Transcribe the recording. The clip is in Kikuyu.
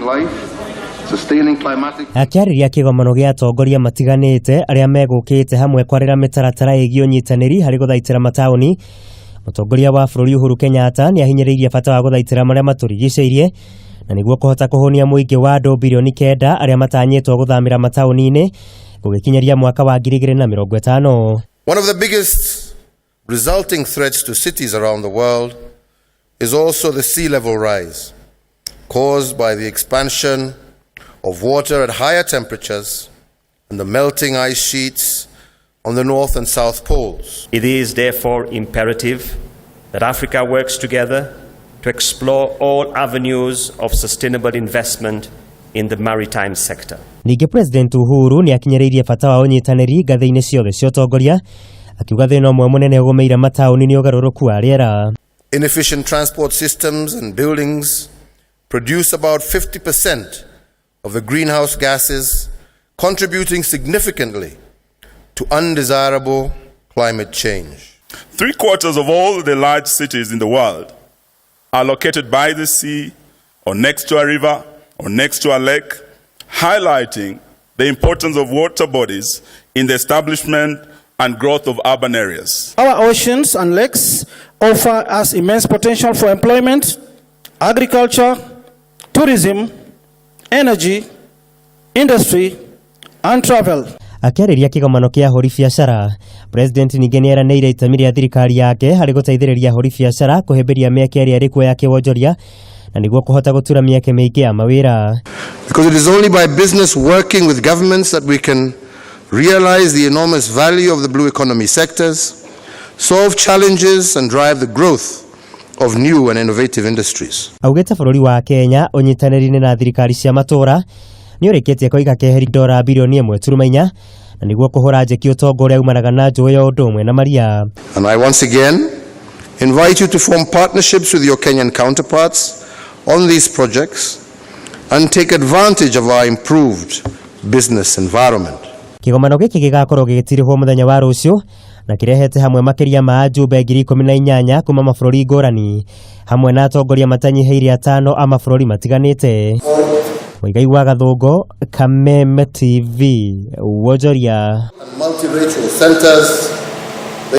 life, sustaining climatic Akĩarĩria kĩgomano gĩa atongoria matiganĩte arĩa megũkĩte hamwe kwarĩra mĩtaratara ĩgiĩ ũnyitanĩri harĩ gũthaitĩra mataũni, mũtongoria wa bũrũri Uhuru Kenyatta nĩ ahinyĩrĩirie bata wa gũthaitĩra marĩa matũrigicĩirie na nĩguo kũhota kũhũnia mũingĩ wa andũ 9 bilioni arĩa matanyĩtwo gũthamĩra mataũni-inĩ gũgĩkinyĩria mwaka wa 2050. One of the biggest resulting threats to cities around the world is also the sea level rise caused by the expansion of water at higher temperatures and the melting ice sheets on the North and South Poles. It is therefore imperative that Africa works together to explore all avenues of sustainable investment in the maritime sector. Ningĩ President Uhuru nĩ akinyĩrĩirie bata wa ũnyitanĩri ngathĩ-inĩ ciothe cia ũtongoria, akiuga thĩna ũmwe mũnene ũgũmĩire mataũni nĩ ũgarũrũku wa rĩera. Inefficient transport systems and buildings produce about 50% of the greenhouse gases, contributing significantly to undesirable climate change. Three-quarters of all the large cities in the world are located by the sea or next to a river or next to a lake, highlighting the importance of water bodies in the establishment and growth of urban areas. Our oceans and lakes offer us immense potential for employment, agriculture, tourism, energy, industry, and travel. Akĩarĩria kĩgomano kĩa ahũri biacara, President ningĩ nĩ eranĩire itemi rĩa thirikari yake harĩ gũteithĩrĩria ahũri biacara kũhĩmbĩria mĩeke ĩrĩa ĩrĩ kuo ya kĩwonjoria na nĩguo kũhota gũtura mĩeke mĩingĩ ya mawĩra. Because it is only by business working with governments that we can realize the enormous value of the blue economy sectors, solve challenges, and drive the growth of new and innovative industries. Augĩte bũrũri wa Kenya ũnyitanĩri-inĩ na thirikari cia matũũra nĩ ũrĩkĩtie kũiga keheri dora 1.4 bilioni na nĩguo kũhũra njeki ũtonga ũrĩa umanaga na njũĩ o ũndũ ũmwe na maria. And I once again invite you to form partnerships with your Kenyan counterparts on these projects and take advantage of our improved business environment. Kĩgomano gĩkĩ gĩgakorwo gĩgĩtirihwo mũthenya wa rũciũ na kĩrehete hamwe makĩria ma ajumbe 18,000 kuma mabũrũri ngũrani hamwe na atongoria matanyihĩire atano a mabũrũri matiganĩte. Mũigai wa Gathũngũ, Kameme TV, wonjoria. And multiracial centers.